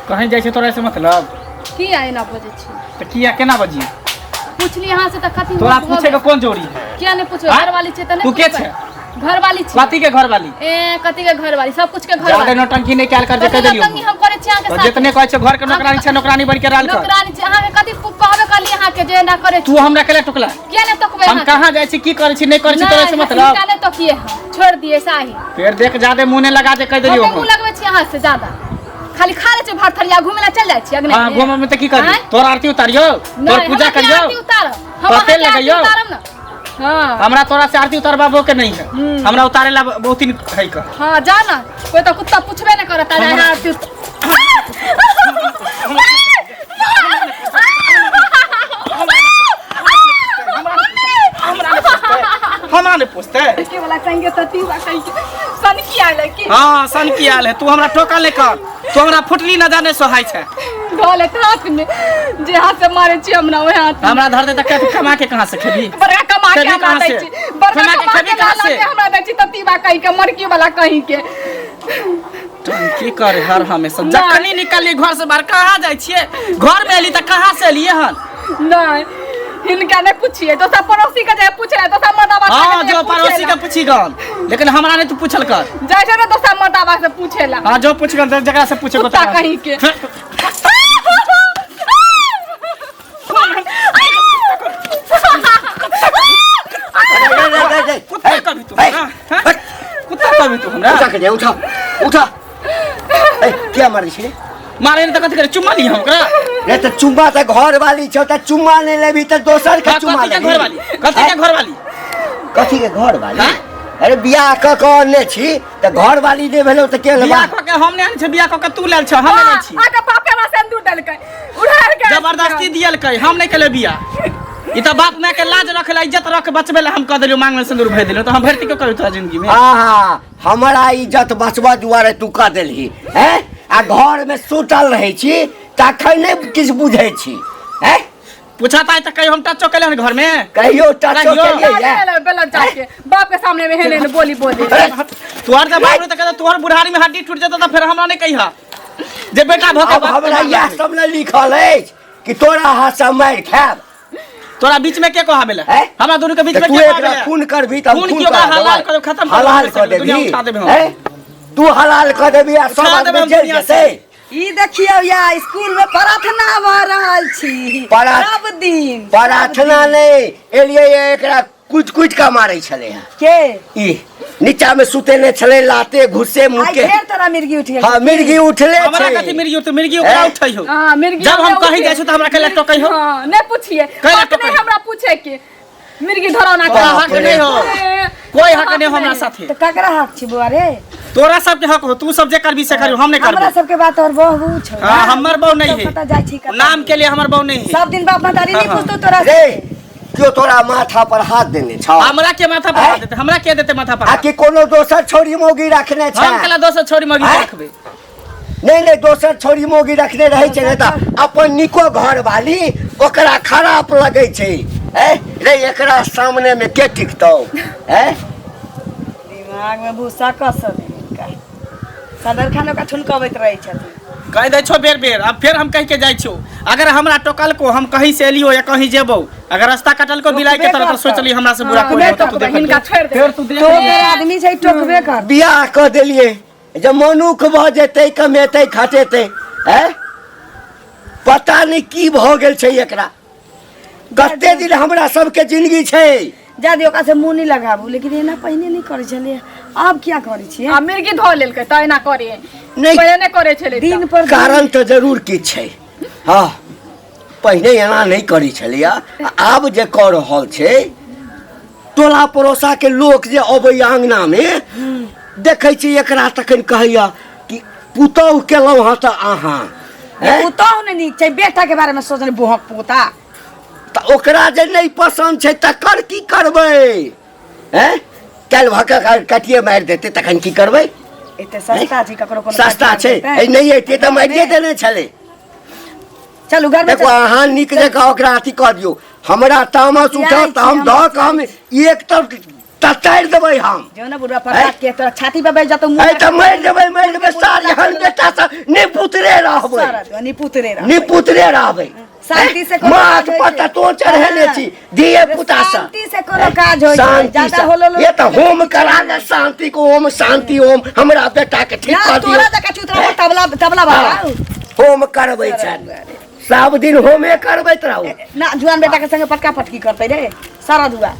कहीं जाइ छै तोरा से मतलब? किया एना बजै छी? तऽ किया केना बजियै? पुछली अहाँ से तऽ कथी तोरा पूछे के कोन जरूरी है? किया नहि पुछबै? आँय? घरवाली छै तऽ नहि तू के पुछबै? छै? घरवाली छी। कथी के घरवाली? ए, कथी के घरवाली? सब कुछ के ज्यादा घरवाली। नौटंकी नहि कयल कर जे कथी कहि देलियौ। नौटंकी हम करै छी अहाँके तो साथ? जितने कहै छै घर के नौकरानी छै, नौकरानी बन के रहल कर। नौकरानी छी अहाँके। कथी कहबे करली अहाँके जे एना करै छी? तू हमरा केला टोकला? किया नहि तकबै हम अहाँके? कहाँ जाइ छी, की करै छी, नहि करै छी, तोरा से नहि, मतलब? हिनका नहि तकिए हम, छोड़ि दिए साही। फेर देख, ज्यादे मुंह नहि लगा जे कहि देलियौ। हम हम मुँह लगबै छी अहाँ से ज्यादा? खाली खा लै छी भर थरिया, घूमे ला चल जाइ छी अगने। हाँ, घूमे में तऽ की करी? आँय? तोर आरती उतारियो, तोर नहि, पूजा हमरा के करियो, आरती उतारब? हम तोर अहाँके तेल आरती लगैयो। उतारब ने? हाँ। हमरा तोरा से आरती उतारबाबो के नहीं है। हमरा उतारे ला बहुत दिन है का। हाँ, जा ना, कोई तो कुत्ता पूछबे नहीं करता जाए आरती हमरा नहीं पूछते। के वाला कहेंगे तो तीवा कहेंगे सन की आयल है की? हाँ, सन की आयल है। तू हमरा टोका ले कर, तू हमरा फुटली न जाने सोहाय छै। धो ले हाथ में, जे हाथ से मारे छी हमरा ओहे हाथ में। हमरा धर दे तऽ कमा के कहाँ से खेबी? बड़का कमा के खेबी हमरा कहाँ दै से? छी, बड़का कमा के कमा खेबी के कहाँ ला से? के हमरा दै छी ततीबा कहीं के, मरकी वाला कहीं के। की करे हर हमेशा नहि। जखनी निकलली घर से बाहर, कहाँ जाइ छियै? घर में एली तऽ कहाँ से एलियै हन? नहीं, हिनका नहीं पूछिए, दोसर पड़ोसी के जाय पूछे ला, दोसर मर्दाबा हाँ, जो पड़ोसी के पूछी गन, लेकिन हमरा नहीं तू पूछल कर। जाय छै ने दोसर मर्दाबा से पूछे ला। हाँ, जो पूछ गन, जकरा से पूछे। कुत्ता कहीं के। कुत्ता कभी तू हमरा, हाँ? कुत्ता कभी तू हमरा। उठा के दे, उठा उठा। ए, किया मारै छी रे? मारे ने तऽ कथी करे, चुम्मा ली हम ओकरा? रे, तऽ चुम्मा तऽ घर वाली छौ, तऽ चुम्मा नहि लेबही तऽ दोसर के हाँ, चुम्मा कथी के लेबही? घरवाली? कथी के घरवाली? कथी के घर वाली? हाँ? अरे, बियाह कऽ कऽ अनने छी तऽ घर वाली नहि भेलौ तऽ के लेबा? बियाह कऽ के हम नहि आनै छी, बियाह कऽ के तू लेल छ, हम नहि लै छी। आके पापे हमरा सिंदूर देलकै उड़ार के। जबरदस्ती दियलकै, हम नहि केलियै बियाह। ई तऽ बाप माय के लाज रखे ला, इज्जत रख बचबे ला हम कह देलियो, मांग में सिंदूर भरि देलियो, तऽ हम भरती क्यों करू तोरा जिंदगी में? आहा, हमरा इज्जत बचबऽ दुआरे तू कऽ देलही हैं? आ घर में सुतल रहै छी तखन नहि किछु बुझै छी हैं? पूछा ता तऽ कहियो हम टचो केलियै हन घर में? कहियो टचो कहियो? केलियै ये? बेलन जाके बाप के सामने में हेने बोली बोली। अरे, तोहर जब बाप तऽ कहता तोहर बुढ़ारी में हड्डी टूट जेतौ तऽ फेर हमरा नहि कहिहा जे बेटा भऽ के अब बाप के हमरा मारलक। इएह सब ने लिखल अछि कि तोरा हाथ से मारि खायब। तोरा बीच में के कहाबे ला? हैं? हमरा दुनू के बीच तऽ में तू के एकरा कहाबे ला? खून करबी तऽ हम खून खून की ओकरा करा हलाल देबै। कर, खत्म कर हलाल देबै, कऽ दुनिया देबही उठा देबै हम। हैं? तू हलाल कऽ देबही आ सब उठा देबै आदमी हम चलि दुनिया से। जेतै। ई देखियौ या स्कूल में प्रार्थना भऽ रहल छी। सब दिन प्रार्थना नहि, एलियै एकरा कुटि कुटि कऽ मारै छलै हँ। के? ई नीचा में सुतेने छलै, लाते घुसे आइ मुके। फेर तोरा मिर्गी उठि गेल? हाँ, मिर्गी उठले हमरा छै। कथी मिर्गी उठते? मिर्गी ओकरा हैं? उठै हो। हाँ, मिर्गी जब हम हमरा कहीं उठे। जाइ छी तऽ हमरा कैला टोकै हो? हाँ, नहीं पूछिए। कैला हक टोकै? नहीं हमरा पूछे के, मिर्गी धरो ना। तोरा हक नहीं हो, कोई हक नहीं हो हमरा साथे। तऽ ककरा हक छी बौआ रे? तोरा सबके हक हो, तू सब जे करबी से करबी, हम नहीं हमरा करबो। सबके बात और बहु छौ। हाँ, हमर बहू नहीं है। कतऽ जाइ छी कतऽ? नाम के लिए हमर बहू नहीं है। सब दिन बाप महतारी नहीं हाँ, हाँ। पूछतो तोरा? रे, केओ तोरा माथा पर हाथ देने छौ? हमरा के माथा पर हाथ देते? हमरा के देते माथा पर आ हाथ? कि कोनो दोसर छौरी मौगी रखने छै? हम केला दोसर छोरी मगी आँय? रखबे? नहि नहि, दोसर छौरी मौगी रखने रहै छै ने तऽ अपन निको घर वाली ओकरा खराब लगै छै। ए रे, एकरा सामने मे के टिकतौ? ए, दिमाग में भूसा कसल है हिनका, सदर खान ओकरा ठुनकबैत रहै छथिन। कहि दै छौ बेर बेर, अब फेर हम कहि के जाइ छौ, अगर हमरा टोकलको, हम कहीं से एलियो या कहीं जेबो, अगर रास्ता कटलको बिलाई के तरह, तऽ सोचली हमरा से बुरा कोई नहि होता, तू टोकबै, देख हिनका छोड़ि देबै। फेर तू देख। तो बेर आदमी छै, टोकबे कर। बियाह कऽ देलियै जे मनुख भऽ जेतै, कमेतै खटेतै, हैं? पता नहि की भऽ गेल छै एकरा। कते दिन हमरा सबके जिंदगी छै? जा दियौ, ओकरा से मुँह नहि लगाबू। लेकिन एना पहिने नहि करै छलियै, आब किया करै छियै? आ मिर्गी धो लेलकै तऽ एना करे। नहि। पहिले नहि करै छलै तऽ। दिन पर दिन कारण तऽ जरूर किछु छै। हँ, पहिने एना नहि करै छलैया, आ आब जे कऽ रहल छै, टोला पड़ोसा के लोक जे अबैया अङ्गनामे, देखै छी एकरा, तखन कहैया कि पुतहु केलहुँ हँ तऽ अहाँ हैं? पुतहु नहि नीक छै, बेटा के बारे में सोचने बुहक पोता। तऽ ओकरा जे नहि पसन्द छै तकर की करबै? हैं, काल्हि भऽ कऽ कटिए मारि देतै तखन की करबै? एते सस्ता छै, ककरो कोनो सस्ता कटिया छै? देतै? ए, नहि एतै तऽ मारिए देने छलै। चलू घर में। देखो, अहाँ नीक जकाँ ओकरा अथी कऽ दियौ, हमरा तामस जाइ उठत तऽ छी हम हम। धऽ कऽ हम एक तरफ ततारि देबै हम। जो ना बुढ़वा पर के तोरा छाती पे बैठ जातो मुंह। ऐ तऽ मरि जेबै, मरि जेबै सार, एहन बेटा से निपुतरे रहबै। सारा निपुतरे रहबै। निपुतरे रहबै। शांति से कोनो माथ काज होइ पर छै। तऽ तों चढ़ेने छी धिये पुता से। शांति से कोनो काज होइ छै। शांति ज्यादा से होलो ये तऽ होम करा ले, शांति को ओम शांति ओम, हमरा बेटा के ठीक ना कर दियौ। तोरा जका चुतरा पर तबला तबला हाँ, बजाऊ। होम करबै छनि सब दिन, होमे करबैत रहू। ना जुआन बेटा के संगे पटका पटकी करते रे सारा दुआ।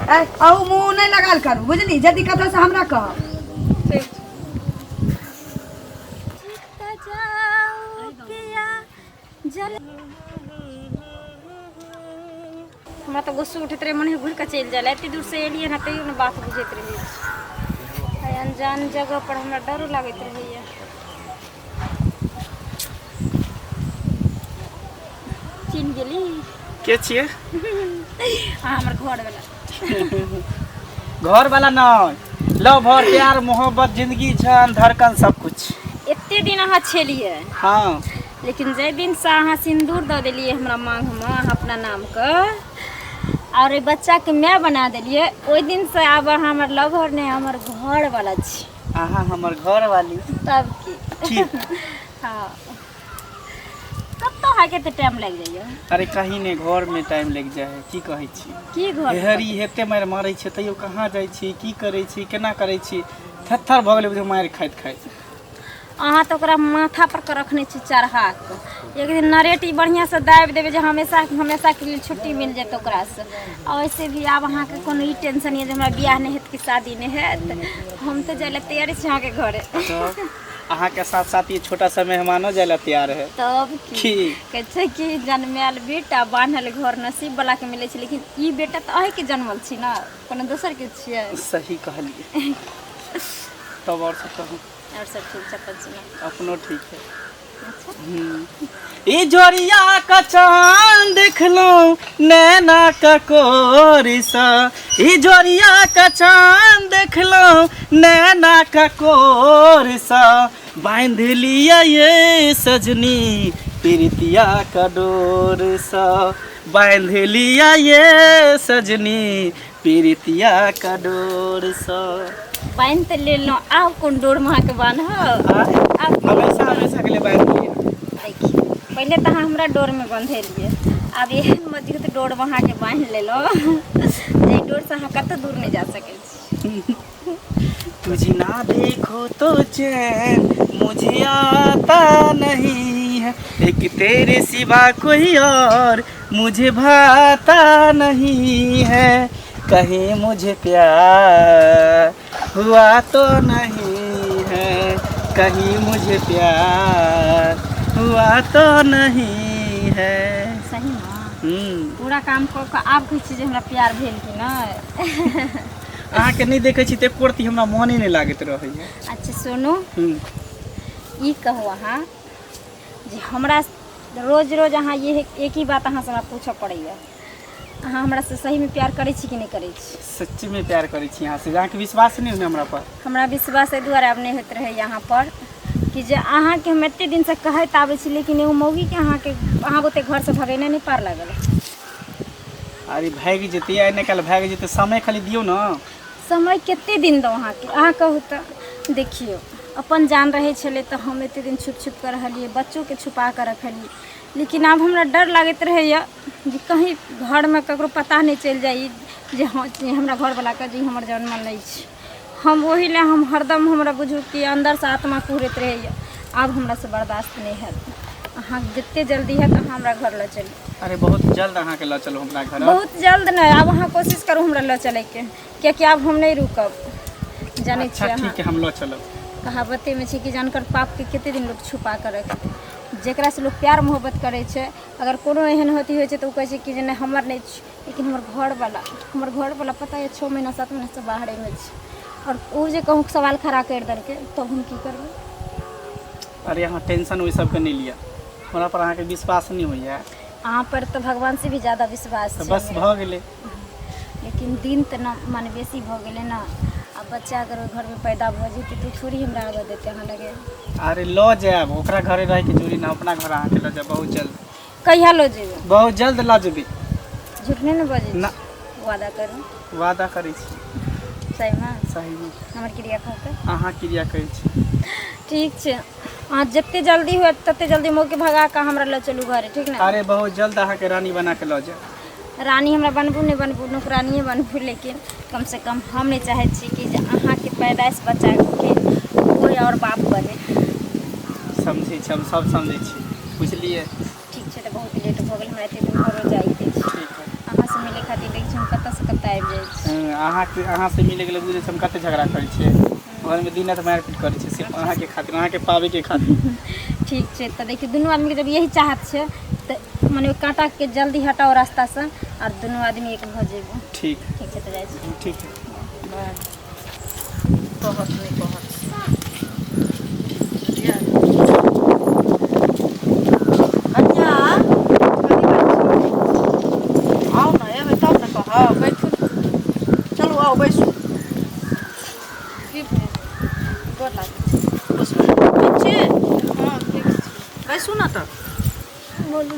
ए अहू मुंह नहीं लगाल करू, बुझली? जे दिक्कत हो से हमरा कह। हमरा तऽ गुस्सो उठैत रहै, मन घुरि कऽ चलि जाय। एते दूर से एलियै ने तैयो ने बात बुझैत रहै छै। आइ अनजान जगह पर हमरा डरो लागैत रहैया। चिन्ह गेली? के छियै? अहाँ हमर घर वाला। घर वाला नहीं, लव भर प्यार मोहब्बत जिंदगी जान धड़कन सब कुछ। एते दिन अहाँ छेलियै। हाँ। लेकिन जाहि दिनसँ अहाँ सिन्दूर दऽ देलियै हमरा माँगमे, अहाँ अपना नामके आओर ओहि बच्चाके माय बना देलियै, ओहि दिनसँ आब अहाँ हमर लवर नहि, हमर घरवाला छी। अहाँ हमर घर वाली। तब की? ठीक। हाँ, कतऽ अहाँके एते टाइम लागि जाइए? अरे कहीं ने, घर में टाइम लागि जाइ है, की कहै छी। की घर? हेहरी हेते मारि मारै छै तैयो कहाँ जाइ छी, की करै छी, केना करै छी, थेथर भऽ गेलै बुझू मारि खाइत खाइत। अहाँ तऽ ओकरा माथा पर के रखने छी चढ़ा कऽ। एक दिन नरेटी बढ़िआँसँ दाबि देबै जे हमेशा हमेशाके लेल छुट्टी मिल जेतै ओकरासँ। आ वैसे भी आब अहाँके कोनो ई टेंशन यऽ जे हमरा बियाह नहि हैत कि शादी नहि हैत, हम तऽ जाय लए तैयारे छी अहाँके घरे। तऽ अहाँके साथ साथ ई छोटा सा मेहमानो जाय ला तैयार है। तब की? की कहै छै कि जन्मायल बेटा बान्हल घर नसीब वाला के मिलै छै, लेकिन ई बेटा तऽ अहीँके जन्मल छी ने, कोनो दोसरके छियै? सही कहलियै। तब आओर सब कहू। आओर सब ठीक छै, अपन सुनाउ। अपनो ठीक है। ई जोरिया का चांद देखलहुँ नैना का कोरसा, ई जोरिया का चांद देखलहुँ नैना का कोरसा, बांध लिया ये सजनी प्रीतिया का डोर सा, बांध लिया ये सजनी प्रीतिया का डोर सा। बान्हि तऽ लेलहुँ, आब कोन डोरमे अहाँके बान्हब? आब हमेशा हमेशा के लिए बांध लिया। देखियौ, पहिले तऽ अहाँ हमरा डोरमे बन्धेलियै, आब एहन मजबूत डोरमे अहाँके बान्हि लेलहुँ जे एहि डोरसँ अहाँ कतहु दूर नहि जा सकै छी। तुझे ना देखो तो चैन मुझे आता नहीं है, एक तेरे सिवा कोई और मुझे भाता नहीं है, कहीं मुझे प्यार हुआ तो नहीं है, कहीं मुझे प्यार हुआ तो नहीं है। सही ने? पूरा काम कऽ कऽ आब कहै छी जे हमरा प्यार भेल कि नहि? अहाँके नहि देखै छी तऽ एको रत्ती हमरा मोने नहि लागैत रहैया। अच्छा सुनू, ई कहू अहाँ जे हमरा रोज रोज अहाँ ये एक ही बात अहाँसँ हमरा पूछऽ पड़ैया, अहाँ हमरासँ सहीमे प्यार करै छी कि नहि करै छी? सच्ची में प्यार करै छी अहाँ से, अहाँके विश्वास नहि होइए हमरा पर? हमरा विश्वास एहि दुआरे आब नहि होइत रहैए अहाँ पर कि जे अहाँके हम एते दिनसँ कहैत आबै छी, लेकिन एगो मौगीके अहाँके अहाँ बुते घरसँ भगेनाइ नहि पार लागल। अरे भागि जेतै, आइ नहि काल्हि भागि जेतै, समय खाली दियौ ने। समय कते दिन दौ अहाँके, अहाँ कहू तऽ? देखियौ, अपन जान रहै छलै तऽ हम एते दिन छुपि छुपि कऽ रहलियै, बच्चोके छुपा कऽ रखलियै, लेकिन आब हमरा डर लागैत रहैए जे कहीँ घरमे ककरो पता नहि चलि जाइ जे हँ, जे हमरा घरवलाके जे ई हमर जनमल नहि छै। हम ओहि लए हम हरदम हमरा बुझू कि अन्दरसँ आत्मा कुहरैत रहैए। आब हमरासँ बर्दाश्त नहि हैत, अहाँ जते जल्दी हैत अहाँ हमरा घर लऽ चलू। अरे बहुत जल्द अहाँके लऽ चलू हमरा घर। बहुत जल्द नहि, आब अहाँ कोशिश करू हमरा लऽ चलैके, कियाकि आब हम नहि रुकब, जानै अच्छा छियै अहाँ। ठीक है, हम लऽ चलब। कहावतेमे छै कि जानकर पापके कते दिन लोक छुपा कऽ रखतै। जकरासँ लोक प्यार मोहब्बत करै छै, अगर कोनो एहन अथी होइ छै तऽ ओ कहै छै कि जे नहि, हमर नहि छै, लेकिन हमर घरवला पता यऽ 6 महीना 7 महीनासँ बाहरेमे छै, आओर ओ जे कहूँ सवाल खड़ा करि देलकै तब हम की करबै? अरे अहाँ टेंशन ओहि सबके नहि लिअ, हमरा पर अहाँके विश्वास नहि होइए? अहाँ पर तऽ भगवान से भी ज्यादा विश्वास तऽ छै बस हमरा। भऽ गेलै। लेकिन दिन तऽ न माने बेसी भऽ गेलै ने। आब बच्चा अगर ओहि घरमे पैदा भऽ जेतै तऽ थोड़ी हमरा आबऽ देतै अहाँ लगे। अरे लऽ जायब, ओकरा घरे रहैके जरूरी ना, अपना घर अहाँके लऽ जायब बहुत जल्द। कहिया लऽ जेबै? बहुत जल्द लऽ जेबै। झूठ नहि ने बजै? ना। छी वादा करू। वादा करै छी। सहीमे? सहीमे। हमर क्रिया खाके? अहाँ क्रिया करै छी। ठीक छै, अहाँ जते जल्दी हुए तते जल्दी मौके भगा कऽ हमरा लऽ चलू घरे, ठीक ने? अरे बहुत जल्द अहाँके रानी बना के लऽ जायब। रानी हमरा बनबू नहि बनबू, नौकरानिए बनबू, लेकिन कमसँ कम हम नहि चाहै छी कि जे अहाँके पैदाइश बच्चाके कोइ आओर बाप बने। समझै छी, हम सब समझै छी, बुझलियै? ठीक छै, तऽ बहुत लेट भऽ गेल, हमरा एते दूर घरो जाइके छै। ठीक है। अहाँसँ मिलै खातिर देखै छी हम कतऽसँ कतऽ आबि जाइ छी। अहाँके अहाँसँ मिलै गेलै बुझै छी हम कते झगड़ा करै छियै घरमे, दिन राति मारि पीट करै छियै सिर्फ अहाँके खातिर, अहाँके पाबैके खातिर। ठीक छै, तऽ देखियौ दुनू आदमीके जब यही चाहत छै तऽ मने ओहि काँटाके जल्दी हटाओ रास्तासँ आर दुनू आदमी एक भऽ जेबै। ठीक। ठीक छै, तऽ जाइ छी। ठीक है। बाय। कहत नहि कहत। कनिया आउ ने, एबै तब ने कहब। बैठू। चलू आउ, बैसू। की भेल? गोर लागै छी। खुश रहू। ठीक छी? हँ, ठीक छी। बैसू ने तऽ। बोलू।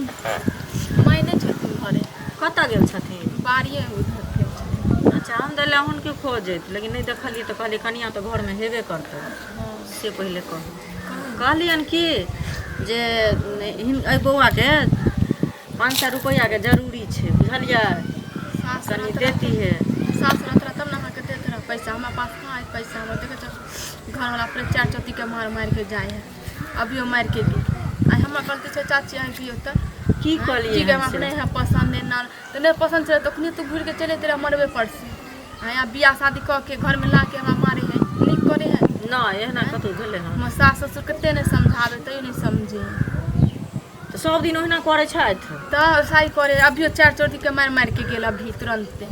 माय नहि छथिन घरे। कतऽ गेल छथिन? बाड़िए उधर गेल छथिन। अच्छा, हम देले हुनके खोजैत, लेकिन नहि देखलियै तऽ कहलियै कनिया तऽ घरमे हेबे करतै, से पहिले कहू। कहलियनि कि जे एहि बौआके 500 रुपैआके जरूरी छै, बुझलियै? सास कनि रहत। देती है। सास रहत रह तब ने अहाँके देत रह पैसा। हमरा पास कहाँ है पैसा? हमरा देखै छौ, घरवला अपने चारि चौथीके मारि मारिके जाइ है, अभियो मारिके गेल। आइ हमर गलती छै चाची? अहाँ कियो तऽ की कहलियै? की हम हमरा से? नहि है पसन्द एना तऽ नहि पसन्द छलै तऽ अखनी तू घुरि के चलि अयतै रहए मरबे पर से। आ यहाँ बियाह शादी कऽ के घरमे ला के हमरा मारै है, नीक करै है? नहि, एहना कतहु भेलै हँ? हमर सास ससुर कते नहि समझाबै तैयो नहि समझे। तऽ सब दिन ओहिना करै छथि? तऽ साइ करे, अभियो चारि चौथीके मारि मारि के गेल अभी तुरन्ते।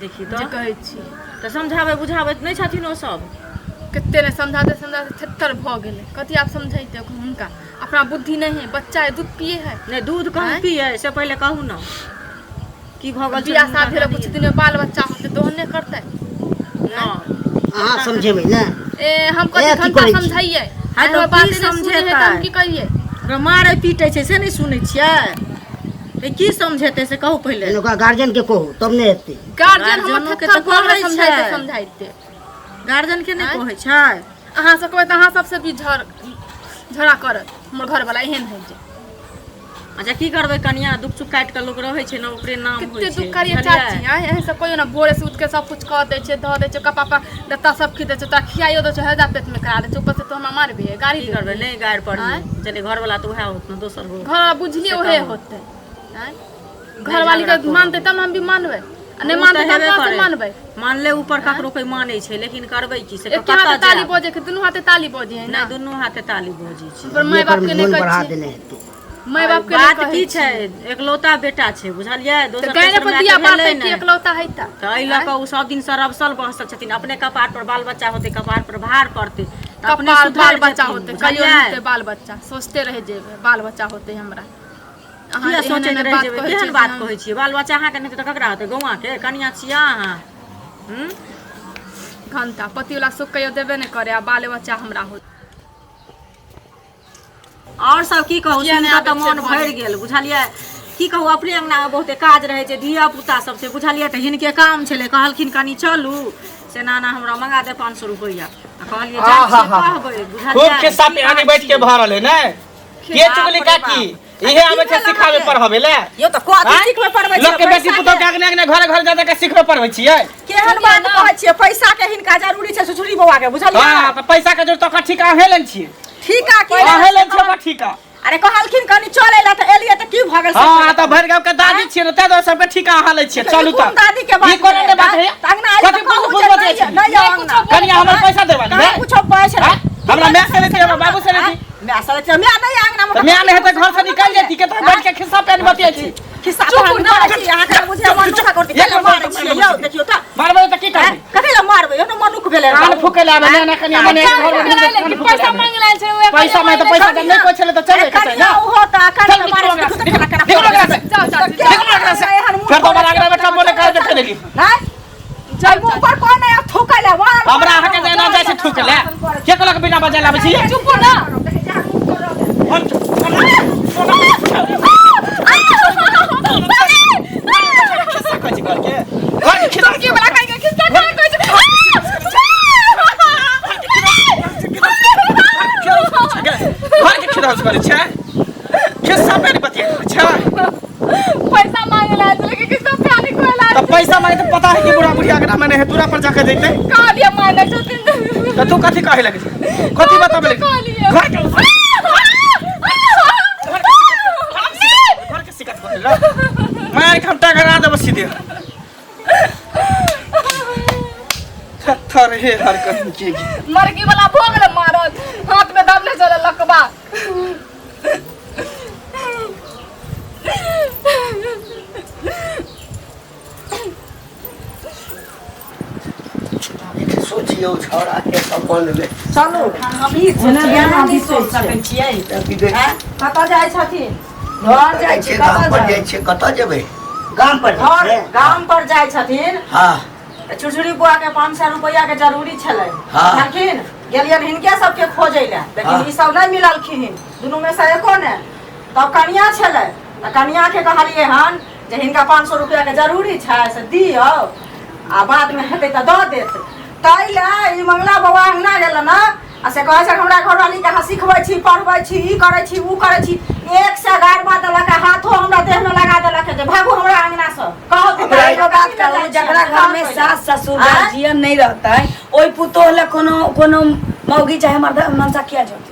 देखी जे तऽ कहै छी। तऽ समझाबै बुझाबै नहि छथिन ओ सब? कते नहि समझाते समझाते थेत्थर भऽ गेलै। कथी आब समझैते हुनका? अपना बुद्धि नहि है, बच्चा है, दूध पिए है। नहि, दूध कहूँ आँय? पियै से पहिले कहू ने, की भऽ गेल छै बियाह हुनका शादी भेल कनि? कुछ दिन में बाल बच्चा होते तऽ ओहने करतै? नहि। अहाँ समझेबै ने? ए हम ए, कथी की घंटा करै छी? समझाइए? हँ, तऽ हमर बात की नहि सुनै है तऽ हम समझेतै? की करियै? ओकरा मारै पीटै छै से नहि सुनै छियै? तऽ की समझेतै से कहू पहिले। पहिने ओकरा गार्जियन के कहू तब ने हेतै। गार्जियन हमर गार्जियनोके थेत्थर तऽ भऽ गेलै कहै समझाइते छै। समझाइते। गार्जियन के नहि आँय? कहै छै? अहाँ सब कहबै तऽ अहाँ सबसँ भी झगड़ा करत हमर घरवला, एहन है जे। अच्छा, की करबै कनिया, दुख सुख काटि कऽ लोक रहै छै ने, ओकरे नाम होइ कते छै, दुख करिए बुझलियै? चाची? आँय, एहन सब कहियो ने। भोरे से उठ के सब कुछ कऽ दै छै, धऽ दै छै, कपड़ा पर लत्ता सब खींच दै छै, तोरा खियाइयो दै छै, हैजा पेट में करा दै छै, ऊपर से तू हमरा मारबे, गाड़ी की करबै, देबही। नहि गारि पढ़ियौ। आँय? जने घरवला तऽ उएह होत ने, दोसर हो? घरवाला बुझलिए से ओहे कहू। होतै। आँय, घरवाली झगड़ा के करू। मानतै तब ने हम भी मानबै, आ नहि ओ मानतै तऽ तऽ हम हेबे कहाँ से करै। मानबै? मानले ऊपर ककरो कोइ मानै छै, लेकिन करबै की से? एके कतऽ हाथे ताली जायब? बजे के दुनू हाथे ताली बजे है नहि, ना? दुनू हाथे ताली बजै छै। पर माय बाप एकर के नहि मोन कहै बढ़ा छियै। देने हेतै। माय बाप के नहि बात कहै की छै, छियै। एकलौता बेटा छै, बुझलियै? तऽ दोसर गायरे तेसर पर मायके दिया भेलै बाँटतै कि नहि। एकलौता है तऽ? तऽ एहि लऽ कऽ ओ सब दिनसँ रबसल बहसल छथिन। अपने कपार पर बाल बच्चा होतै, कपार पर भार पड़तै, तऽ अपने कपार सुधरि बाल बच्चा जेथिन, होतै कहियो बुझलियै? नहि होतै बाल बच्चा, सोचते रहि जेबै बाल बच्चा होतै हमरा। अहाँ किया एहन सोचैत एहन रहि बात जेबै? कहै छियै केहन जे बात हम कहै छियै? बाल बच्चा अहाँके नहि हेतै तऽ ककरा होतै? गौआँके कनिया छियै अहाँ। हूँ? घंटा पतिवला सुख कहियो देबे नहि करे आ बाले बच्चा हमरा होतै। आओर सब की कहू, किया सुनि नहि कऽ तऽ आबै छै मोन घरे? भरि गेल, बुझलियै? की कहू, अपने अङ्गनामे बहुते काज रहै छै, धिया पुता सब छै, बुझलियै? तऽ हिनके काम छलै, कहलखिन कनि चलू से नाना हमरा मंगा दे 500 रुपैआ, आ कहलियै जाइ छियै कहबै, खूब बुझलियै? खिस्सा की पिहानी बात बैठ के छियै? भऽ रहल है ने? के चुगली बाप रे काकी बाप। इहे आबै छै की भेल सिखाबे अहाँके? पढ़ाबे ले? यौ, तऽ कथी आँय? सिखबै पढ़बै लोक के छियै? बेटी पुतोह के अगने अगने घरे घर जा जा के सिखबै पढ़बै छियै। केहन बात कहै छियै? पैसा के हिनका जरूरी छै सुसुरी बौआ के, बुझलियै? हँ, तऽ पैसा के जरूरत ओकर ठीका अहें लेने छियै। ठीक आ की? अहें लेने छियै ओकर ठीका। अरे, कहलखिन कनि चलै ला तऽ एलियै, तऽ की भऽ गेल से? हँ, तऽ भरि गाँव के दादी छियै ने, ताहि दुआरे सबके ठीका अहाँ लै छियै। चलू कोन तऽ दादी के बात ई कोनो नहि बात है। तऽ अंगना आइए कथी तऽ कहू फूस जे बजै नहि छी? नहि जाउ अंगना। कनिया, हमर पैसा देबा कहाँ ने। कुछो पैसा? आँय? हमरा माय से लेती, हमरा बाबू से लेती। माय से लेती, माय नहि अंगना मे। तऽ माय नहि हेतै, घर से निकलि जेती के तऽ बैठ के खिस्सा पेन बतियाइ छी। खिस्सा कहानी करै छी अहाँ? बुझे मनुख करती एक केला मारै छियै यौ? देखियौ तऽ। मारबै तऽ की करबै? कथी लए मारबै? एहनो मनुख भेलै। कान फूकै लए आबै ने कनिया, मने घर में कान फूकै लए पैसा आबै। मांगे लायल छै ओहे। पैसा में तऽ पैसा जब नहि कोइ छलै तऽ चले के छै कनिया ने। ओहो तऽ चल कनिया निकलो मारै छै, ओकरा देखियौ से, तऽ केना केना निकलो ओकरा से। जाओ चाची। निकलो ओकरा से। फेर दोबारा अगला बेटा बोले कर देखे लेगी। नहि, जाय मुँह पर कोई नहीं थूकै ले। हमरा अहाँके जे एना जाइ छै थूक ले, के कहलक बिना बजाय लाबै छी? चुप ना। हम खिस्सा कहै छी घरके। खिस्सा पे नहीं बतिया अच्छा। पैसा मांगे ला चले कि किसका प्यानी को ला। तो पैसा मांगे तो पता है कि बुढ़ा बुढ़िया के नाम नहीं है, तोरा पर जाके देते। कहलिए माने छथिन। तो तू कथी कहे लगे, कथी बताबे लगे? कहलिए। घर के घर के शिकायत करे ला, मार के हम टकरा देब सीधे। थर हे हर कहीं के मर्गी वाला भोग ले मारत, हाथ में दबले चले लकबा। सोचियौ छौड़ा के संबंध में। चलू हम ई नहि सोच सकै छियै। कतऽ जाइ छथिन? घर जाइ छियै, छियै। गाम कतऽ पर जाइ? जाइ छियै। कतऽ जेबै? गाम पर घर गाम पर जाइ छथिन। हँ। तऽ छुरछुरी बुआ के 500 रुपैआ के जरूरी छलै। हँ। बुझलखिन, गेलियनि हिनके सबके खोजै लए, लेकिन हँ। ई सब नहि मिललखिन, दुनू मे से एको ने। तब कनिया छलै तऽ कनिया के कहलियै हन जे हिनका 500 रुपैआ के जरूरी छै से दियौ, आ बाद मे हेतै तऽ दऽ देत। ताहि लए ई मंगला बौआ अङ्गना गेल ने, आ से कहै छै हमरा घरवाली के अहाँ सिखबै छी, पढ़बै छी, ई करै छी, उ करै छी। एक से गाड़बा देलक, आ हाथो हमरा देह में लगा देलक जे भागू हमरा अङ्गना से। कहू कि हमरा एगो बात कहू, जकरा घर में सास ससुर आँय? गार्जियन नहीं रहता है, ओहि पुतोह ले कोनो कोनो मौगी चाहे मर्द मनसा किया जोती?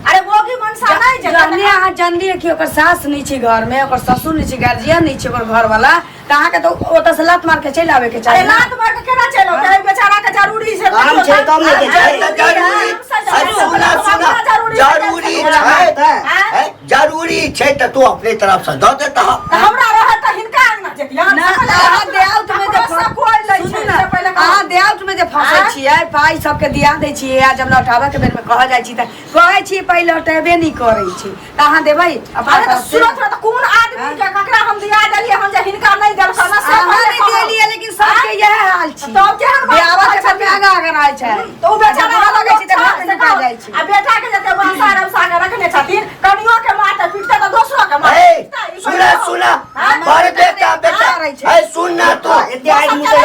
अरे बोगी मनसा नहीं जे जहने अहाँ जानलियै कि ओकर सास नहीं छै घर में, ओकर ससुर नहीं छै, गार्जियन नहीं छै ओकर घर वाला, तऽ अहाँके तऽ ओतऽ से लात मार के चलि आबे के अरे चाही ना। लात मार के केना चलि औतै? एहि बेचारा के जरूरी छै। काम छै तब ने जे छै तऽ जरूरी। अरे सुना सुना, जरूरी छै। आँय? जरूरी छै तऽ तू अपने तरफ से दऽ देता। तऽ हमरा रहत तऽ हिनका अंगना जैतियै। ना, अहाँ देआउत में जे सब कोइ लै सुनू छै, ना, से पहिले कहू। अहाँ देआउत में जे फंसै आँय? छियै, पाइ सबके दिया दै छियै, आ जब लौटाबऽ के बेर में कहल जाइ छी तऽ कहै छियै पाइ लौटेबे नहि करै छी, तऽ अहाँ देबै अपना अरे तऽ तरफ से? सुनत तऽ कोन आदमी के ककरा हम दिया देलियै हन जे हिनका नहि देलकन से अहाँ पहिले नहि कहू। देलियै, लेकिन सबके इएह हाल छै। तब केहन बात बियाह कहै के बेर में छथिन? आगाँ आगाँ रहै छै। तऽ ओ बेचारा बुरा लगै छै तऽ घर में से नुका कहू। जाइ छै। आ बेटा के जते वंशा रमसा के रखने छथिन, कनियो के मारते पीटते तऽ दोसरो के मारते ए, पीटते, ई सुना कहू। सुना, हाँ? बड़ बेटा बेटा करै छै। ए सुन ना तू। एते आदमी तऽ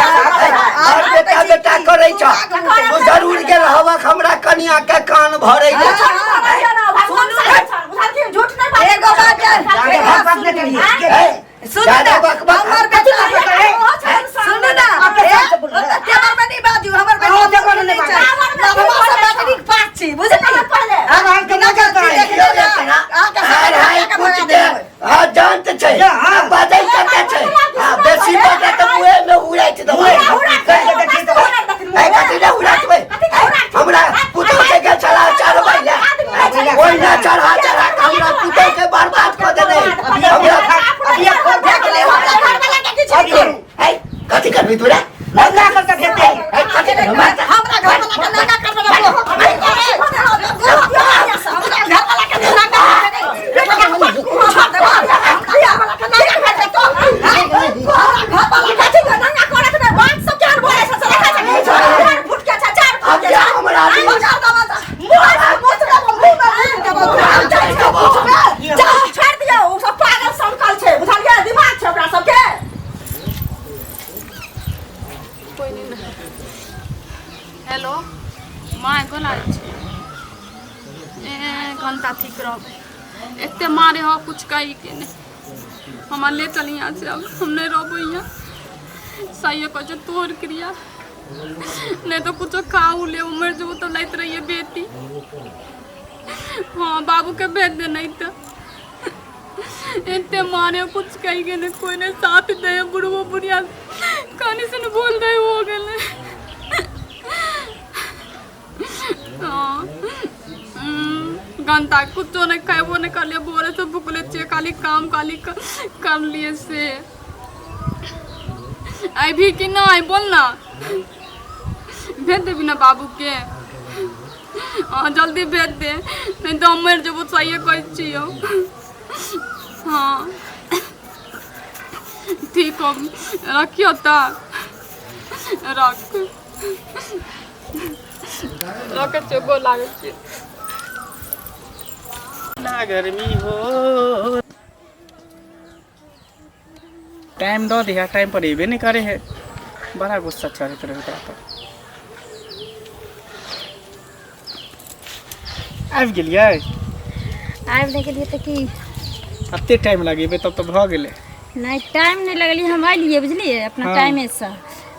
बड़ बेटा बेटा करै छ, तू जरूर गेल हवक हमरा कनिया के कान भरै झूठ नहि बाजै, झूठ नहि बाजै। एगो बात जान- जादे एगो बकबक नहि करियै। ए, सुनू जादा ना, बकबक हमर बेटा, सुनू ना, अपने सास से बोल। ओतऽ तेवर में नहीं बाजू, हमर बेटी अहाँ तेवर में नहीं नहि छै। बाजू। बाबा सब बकरीक पास छी, बुझलियै? पहिले। हाँ, आब हम केना करतै? देखियौ ने, अहाँके हाय हाय अहाँके कुछ भगा के देबै। हाँ जानत छै। या, हाँ। बाजै कते छै? हाँ, बेसी बाजै तऽ मुँहे में उड़ाइ छै दबाइ। ए, कथी ले उड़ाइ देबै? हमरा पुतोह के गेल छला चढ़बै ले, ओहिना चढ़ा चढ़ा के हमरा पुतोह के बर्बाद कऽ देने। हमरा अभी खोल देख ले, हमरा अभी करू। ए, कथी करबी तोरा? नंगा करके फेंकते। ए, कथी करबी? हमरा घरवाला के नंगा करबै ने, हमरा घरवाला के नंगा करबै। छोड़ देबै, हमरा घरवाला के नंगा करबै तो। अब जा हमरा छोड़ि दियौ, ओ सब पागल समकल छै, बुझलियै? दिमाग छै ओकरा सबके। कोई नहीं ना। हेलो माँ, गोला छी ए घंटा ठीक रहबै। एते मारे हो कुछ कही के नहीं। हमरा ले चल यहाँ से, अब हम नहीं रहबै यहाँ। सही कहै छै तोहर क्रिया, नहीं तो कुछो खाऊ ले मर जेबो तो लैत रहिए बेटी। हाँ, बाबू के भेज दे, नहीं तो एते मारे कुछ कही के नहीं, कोई नहीं साथ दे। बुढ़बो बुढ़िया कहानी से बोल दे हो गेलै। हाँ, घंटा कुछो नहीं खेबो नहीं करलिए, भोरे से भुखले छियै, खाली काम खाली कर लिए से। अभी कि नहीं बोल ना, भेज देबी ना बाबू के? हाँ, जल्दी भेज दे, नहीं तो हम मर जेबो, सहिए कहै छियौ। हाँ ठीक हो, रखियो तऽ रख, रखै छियौ, गोर लागै छियै। ना गर्मी हो, टाइम दऽ दिहा, टाइम पर एबे नहीं करे है। बड़ा गुस्सा चढ़ैत रहे ओकरा पर। आबि गेलियै? आबि नहि गेलियै तऽ की? एते टाइम लगेबै तब तऽ भऽ गेलै। नहि, टाइम नहि लगलियै, हम अयलियै बुझलियै अपना टाइमेसँ।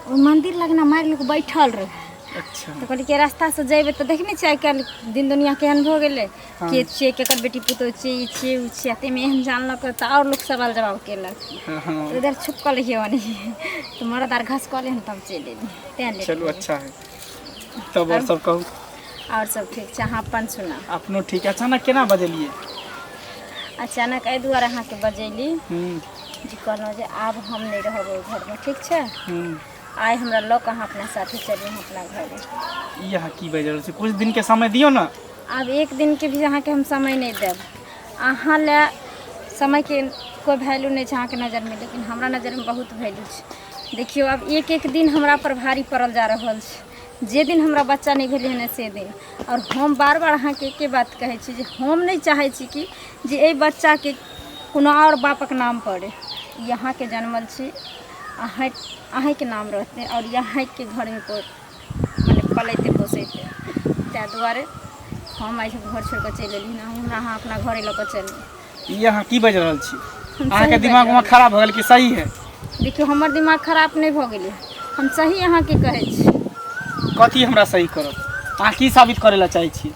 ओ मंदिर लगना मारि लोक बैठल रहै। अच्छा। तऽ कहलियै कि रास्तासँ जेबै तऽ देखने छियै आइ काल्हि दिन दुनिया केहन भऽ गेलै, के छियै, केकर बेटी पुतोह छियै, ई छियै, ओ छियै। ताहिमे एहन जानलक तऽ आओर लोक सवाल जवाब केलक। हँ हँ तऽ उधर छुपकल रहियै ओनहिये, तऽ मरद आर घसकलै हन तब चलि एलियै, तेँ लेट चलू भेलै। अच्छा है। तब आओर सब कहू। आओर सब ठीक छै, अहाँ अपन सुनाउ। अपनो ठीक। अचानक केना बजेलियै? अचानक एहि दुआरे अहाँके बजैली जे कहलहुँ जे आब हम नहि रहब ओहि घरमे, ठीक छै? आइ हमरा लऽ कऽ अहाँ अपना साथे चलू अहाँ अपना घरे। ई अहाँ की बाजि रहल छी? कुछ दिनके समय दियौ ने। आब एक दिनके भी अहाँके हम समय नहि देब। अहाँ लए समयके कोइ वैल्यू नहि छै अहाँके नजरमे, लेकिन हमरा नजरमे बहुत वैल्यू छै। देखियौ, आब एक एक दिन हमरा पर भारी पड़ल जा रहल छै। जे दिन हमरा बच्चा नहि भेलै हन से दिन, आओर हम बार बार अहाँके एके बात कहै छी जे हम नहि चाहै छी कि जे एहि बच्चाके कोनो आओर बापक नाम पड़ै। ई अहाँके जनमल छी, अहाँ अहीँके नाम रहतै आओर अहीँके घरमे मने पलेतै पोसेतै। ताहि दुआरे हम आइ घर छोड़ि कऽ चलि एली हन। हमरा अहाँ अपना घरे लऽ कऽ चलू। ई अहाँ की बाजि रहल छी? हम अहाँके सही बाजि दिमाग रहल उमाग खराब भऽ गेल कि सही है? देखियौ, हमर दिमाग खराब नहि भऽ गेलै, हम सही अहाँके कहै छी। कथी हमरा सही करब? अहाँ की साबित करै लए चाहै छी?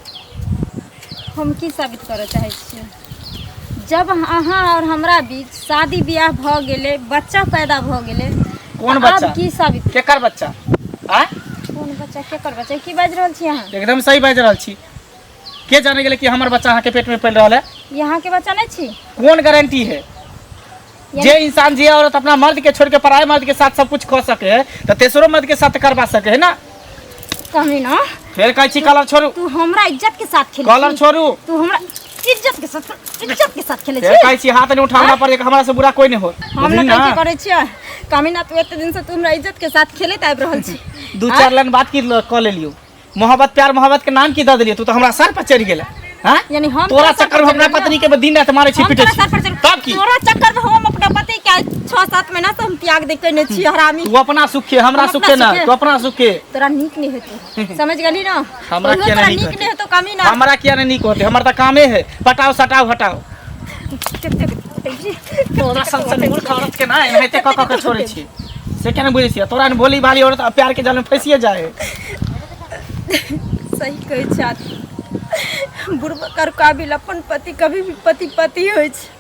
हम की साबित करऽ चाहै छियै? जब अहाँ आओर हमरा बीच शादी बियाह भऽ गेलै, बच्चा पैदा भऽ गेलै। कोन तऽ बच्चा? आब की साबित? केकर बच्चा? आँय, कोन बच्चा, केकर बच्चा? की बाजि रहल छी अहाँ? एकदम सही बाजि रहल छी। के जाने गेलै कि हमर बच्चा अहाँके पेट में पलि रहल है? ई अहाँके बच्चा नहि छी। कोन गारंटी है? जे इंसान, जे औरत अपना मर्द के छोड़ के पराये मर्द के साथ सब कुछ कऽ सके है, तऽ तेसरो मर्द के साथ करवा सके है ना? कमी ना। फेर कहै छी कलर छोड़ू। तू हमरा इज्जत के साथ खेलै कलर छी। छोड़ू। तू हमरा इज्जत के साथ, इज्जत के साथ खेलै फेर छी। कहै छी हाथ नहीं उठा हमरा पर, एक हमरा से बुरा कोई नहीं हो। हम बुझली ना ना? की करै छियै कमी ना। तू एते दिन से तू हमरा इज्जत के साथ खेलैत आबि रहल छी। दू चार लाइन बात की कऽ लेलियौ, मोहब्बत प्यार मोहब्बत के नाम की दऽ देलियै, तू तऽ हमरा सर पर चढ़ि गेलै। हाँ? यानी हम तोरा तोरा सर चक्कर में पर अपना चढ़ि गेलियौ? पत्नी के दिन रात मारै छी हम पीटै तोरा छी सर पर चढ़ तब की? तोरा चक्कर में हम अपना पति के 6-7 महीना से हम त्याग दे केने छी हरामी। तू अपना सुखे, हमरा हम अपना सुखे ना। सुखे। तू अपना सुखे। तोरा नीक नहीं हेतौ, समझ गेली ना? हमरा कहियो किया तोरा नहीं नीक नीक नहीं हेतौ कमी ना। हमरा किया नहीं नीक होते? हमर तऽ कामे है पटाओ सटाओ हटाओ। तोरा सन सन मूर्ख औरत के ना एनाहिते कऽ कऽ के छोड़ै छी से केना बुझै छियै? तोरा एहन भोली भाली औरत प्यार के जाल में फंसिए जाए है। सही कहै छै आदमी, बुढ़बा काबिल अपन पति कभी भी पति पति होइ छै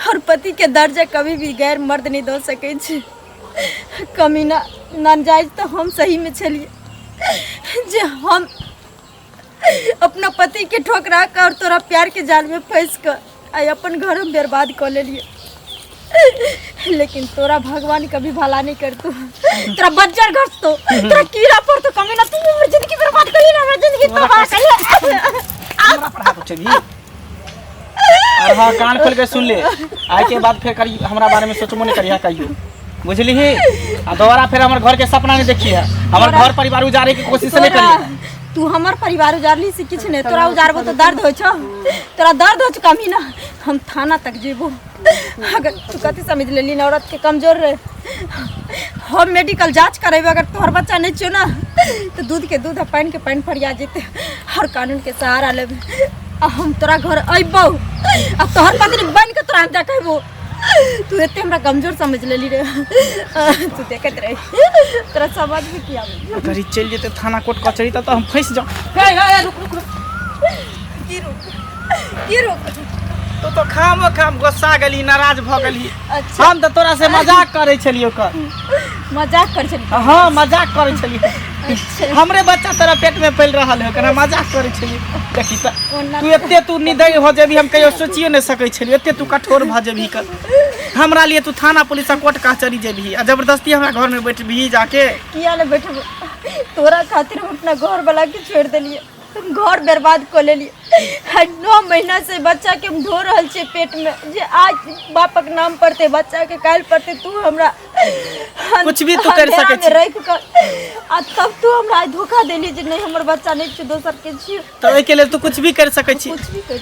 और पति के दर्जा कभी भी गैर मर्द नहीं दऽ सकै छै। कमीना नाजायज तऽ हम सही में छलियै जे हम अपना पति के ठोकरा कऽ और तोरा प्यार के जाल में फंसि कऽ आइ अपन घर हम बर्बाद कऽ लेलियै। लेकिन तोरा भगवान कभी भला नहीं करतो, तोरा बज्जर घसतो, तोरा कीड़ा पड़तो। कमीना, तू हमर जिंदगी बर्बाद करी ना, हमर जिंदगी तबाह करी। हमरा पर हाथ उठेबही? और हाँ, कान खोल के सुन ले, आइ के बाद फेर करी हमरा बारे में सोचबो नहीं करिहा कहियो, बुझलिही? आ दोबारा फेर हमर घर के सपना नहीं देखिए, हमर घर परिवार उजाड़े के कोशिश नहीं तोरा करिए। तू हमर परिवार उजारली से किछु नहि, तोरा उजारबो तऽ दर्द होइ छौ, तोरा दर्द होइ छौ कमीना। हम थाना तक जेबो। अगर तू कथी समझ लेली ना औरत के कमजोर रहे? हम मेडिकल जांच करेबै, अगर तोहर बच्चा नहीं छौ ना तऽ दूध के दूध आ पानि के पानि फरिया जेतै। हर कानून के सहारा लेबै आ हम तोरा घर अयबौ आ तोहर पत्नी बनि के तोरा हम देखेबो। तू एते हमरा कमजोर समझ लेली रे? तू देखैत रही, तोरा समझ में की आबै? अगर ई चलि जेतै थाना कोर्ट कचहरी तब तऽ हम फँसि जाउ। रुक रुक रुक, की रुक, की रुक? तू तो खामो खाम गुस्सा गेली, नाराज भऽ गेली। अच्छा। हम तऽ तोरा से मजाक करै छलियौ कर। मजाक कर छली? हाँ, मजाक करै छलियै। हमरे बच्चा तोरा पेट में पलि रहल है, ओकरा मजाक करै छलियै। देखी तऽ ओना तू एते तू निर्दयी हो जेबही हम कहियो सोचियो नहि सकै छलियै। एते तू कठोर भऽ जेबही कर, हमरा लिए तू थाना पुलिस आ कोर्ट कचहरी जेबही आ जबरदस्ती हमरा घर में बैठबही जाके? किया ने बैठबो? तोरा खातिर हम अपना घर वाला के छोड़ देलियै, घर बर्बाद कऽ लेलियै। आ 9 महीना से बच्चा के हम ढो रहल छियै पेट में जे आज बापक नाम पड़तै बच्चा के, काल्हि पड़तै। तू हमरा कुछ भी तू करि सकै अंधेरा में छी। राखि कऽ आ तब तू हमरा आइ धोखा देली जे नहि, हमर बच्चा नहि छै, दोसर के छियै। तऽ ओहिके लेल तू कुछ भी करि सकै छी। कुछ भी करि